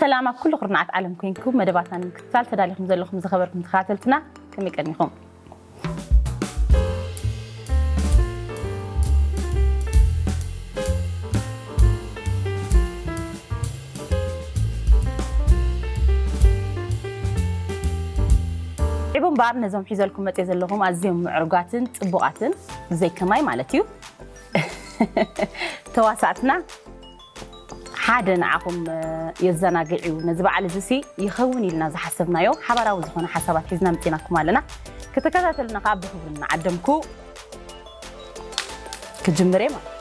ሰላም ኣብ ኩሉ ኩርናዓት ዓለም ኮይንኩም መደባትና ንምክትታል ተዳሊኹም ዘለኹም ዝኸበርኩም ተኸታተልትና ከመይ ቀኒኹም? ዒቡ እምበኣር ነዞም ሒዘልኩም መፅየ ዘለኹም ኣዝዮም ምዕሩጋትን ፅቡቓትን ብዘይከማይ ማለት እዩ ተዋሳእትና ሓደ ንዓኹም የዘናግዕ እዩ። ነዚ በዓል እዚ ሲ ይኸውን ኢልና ዝሓሰብናዮ ሓባራዊ ዝኾነ ሓሳባት ሒዝና መፂናኩም ኣለና። ክትከታተሉና ከዓ ብኽብሪ እናዓደምኩ ክጅምር እየ ማለት እዩ።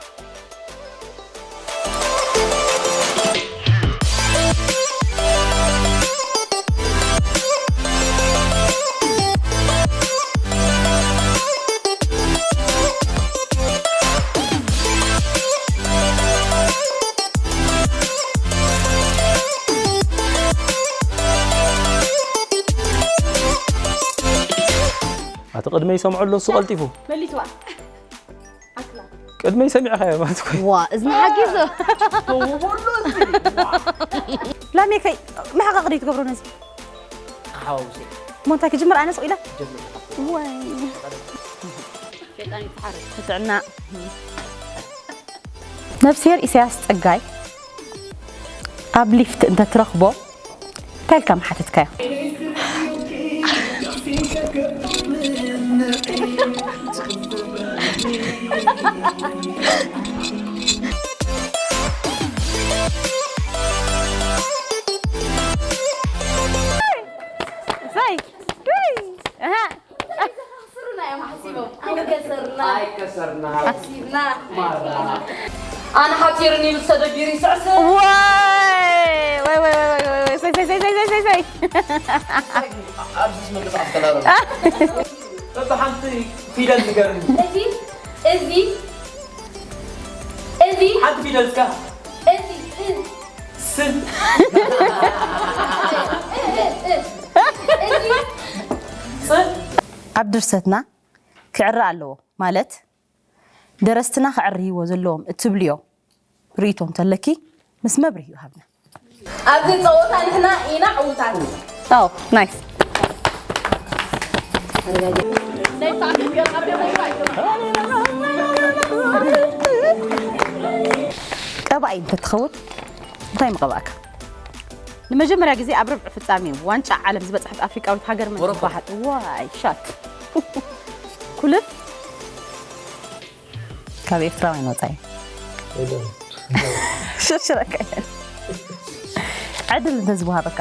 ኣቲ ቅድመይ ይሰምዖ ኣሎ እሱ ቀልጢፉ። መሊስዋ። ኣክላ። ቅድመይ ሰሚዕኻዮ ማለት እኮ እዩ። ዋ፣ እዝኒ ሓጊዙ። ላሜከይ፣ መሓቃቕሪ ትገብሮ ነዚ። ሓዋውሰ። እሞ እንታይ ክጅምር? ኣነ ስቕ ኢለ? ጀምር። ወይ። ሸይጣን ይትሓረድ። ጥዕና። ነብስሄር ኢሳያስ ጸጋይ ኣብ ሊፍት እንተትረኽቦ እንታይ ኢልካ ምሓተትካዮ? እሰይ! ኣሃ! ኣይከሰርና። ኣይከሰርና። ሓሲብና። ማራ። ኣነ ሓፂርኒ ኢሉ ዝተደቢሩ ይስዕስዕ። ወይ፣ ወይ፣ ወይ፣ ወይ፣ ወይ፣ ሰይ፣ ሰይ፣ ሰይ። ኣብዚስ ምንቅስቃስ ተላረም። በብሓንቲ ፊደል ንገርኒ። እዚ፣ እዚ፣ እዚ። ሓንቲ ፊደል እስከ። እዚ፣ እ። ስ። እ፣ እ፣ እ፣ እ። እዚ። ፅ። ኣብ ድርሰትና ክዕረ ኣለዎ ማለት ደረስትና ከዕርይዎ ዘለዎም እትብልዮ ርእይቶ እንተለኪ ምስ መብርሂኡ ሃብና። ኣብዚ ጸወታ ንሕና ኢና ዕዉታት። ኦ፣ ናይስ። ቀባኢ እንተትኸውን እንታይ ምቐባእካ? ንመጀመርያ ግዜ ኣብ ርብዒ ፍጻሜ ዋንጫ ዓለም ዝበጽሐት ኣፍሪቃዊት ሃገር መን ሞሮኮ። ትበሃል? ዋይ፣ ሻት። ኩልፍ ካብ ኤርትራውያን ወጻኢ። የለን። ሽርሽረካ የለን። ዕድል እንተዝወሃበካ፣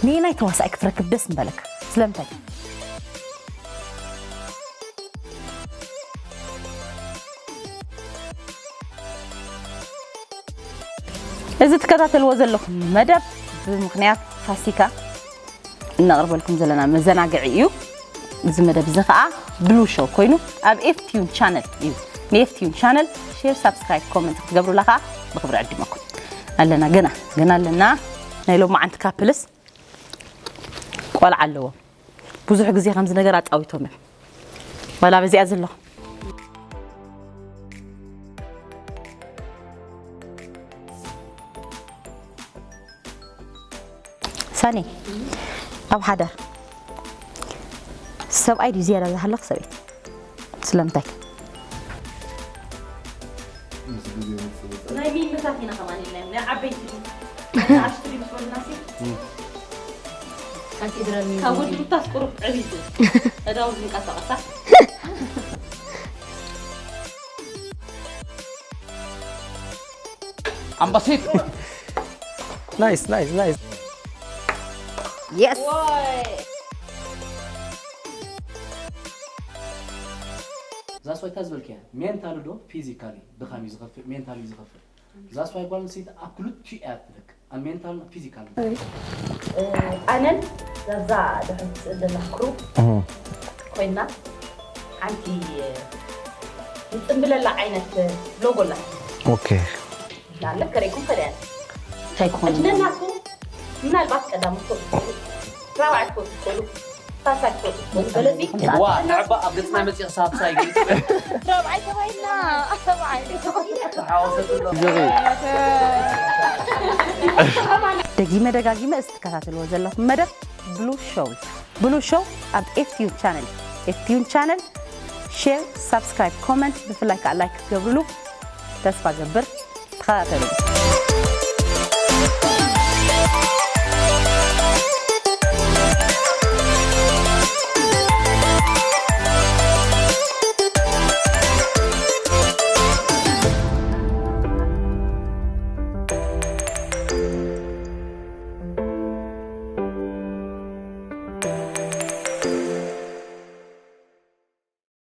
ነየናይ ተዋሳኣይ ክትረክብ ደስ ምበለካ? ስለምንታይ? እዚ ትከታተልዎ ዘለኹም መደብ ብምኽንያት ፋሲካ እነቕርበልኩም ዘለና መዘናግዒ እዩ። እዚ መደብ እዚ ኸኣ ብሉ ሾው ኮይኑ ኣብ ኤፍቲዩን ቻነል እዩ። ንኤፍቲዩን ቻነል ሼር፣ ሳብስክራይብ፣ ኮመንት ክትገብሩላ ኸኣ ብኽብሪ ዕድመኩም ኣለና። ገና፣ ገና ኣለና። ናይ ሎማዓንቲ ካፕልስ ቆልዓ ኣለዎም። ብዙሕ ግዜ ከምዚ ነገር ኣጻዊቶም እዮም። ዋላ በዚኣ ዘለኹም። ሳኒ፣ ኣብ ሓዳር ሰብኣይ ድዩ ዝያዳ ዝሃለኽ ሰበይቲ? ስለምንታይ? ናይ ሚምታት ኢና ከማን ኢልና ናይ ዓበይቲ ድዩ? ንኣሽቱ ድዩ ምስ በሉና ሲ? ካቴድራል ካብ ሚውዚየም። ወዲ ሩታስ ቁሩብ ዕብይቲ። እዳው ዝንቀሳቐሳ። ኣምባሲት። ናይስ፣ ናይስ፣ ናይስ። የስ። ዛስ ዋይ እታ ዝበልክያ ሜንታሊ ዶ ፊዚካሊ ድኻም እዩ ዝኸፍእ? ሜንታሊ እዩ ዝኸፍእ። ዛስ ዋይ ጓል ኣንስተይቲ ኣብ ክልቲኡ እያ ትደክም። ኣብ ሜንታል ፊዚካል። ኣነን ዛዛ ድሕር ትስእል ዘላ ክሩ ኮይና ሓንቲ ንፅምብለላ ዓይነት ሎጎ ኣላ። ኦኬ። ናለ ከረይኩም ከደያን እንታይ ክኾን? ዕድመናኩም ምናልባት ቀዳም ትፈልጡ ትኽእሉ፣ ራብዓይ ትፈልጡ ትኽእሉ። ዋ ንዕባ ኣብ ገጽና መጽኢ ክሳብ ሳይ ረብዓይ ተባሂልና። ረብዓይ። ደጊመ ደጋጊመ እዚ ትከታተልዎ ዘለኹም መደብ ብሉ ሾው እዩ። ብሉ ሾው ኣብ ኤፍቲዩን ቻነል፣ ኤፍቲዩን ቻነል ሼር፣ ሳብስክራይብ፣ ኮመንት፣ ብፍላይ ከዓ ላይክ ክትገብርሉ ተስፋ ገብር። ተኸታተሉ።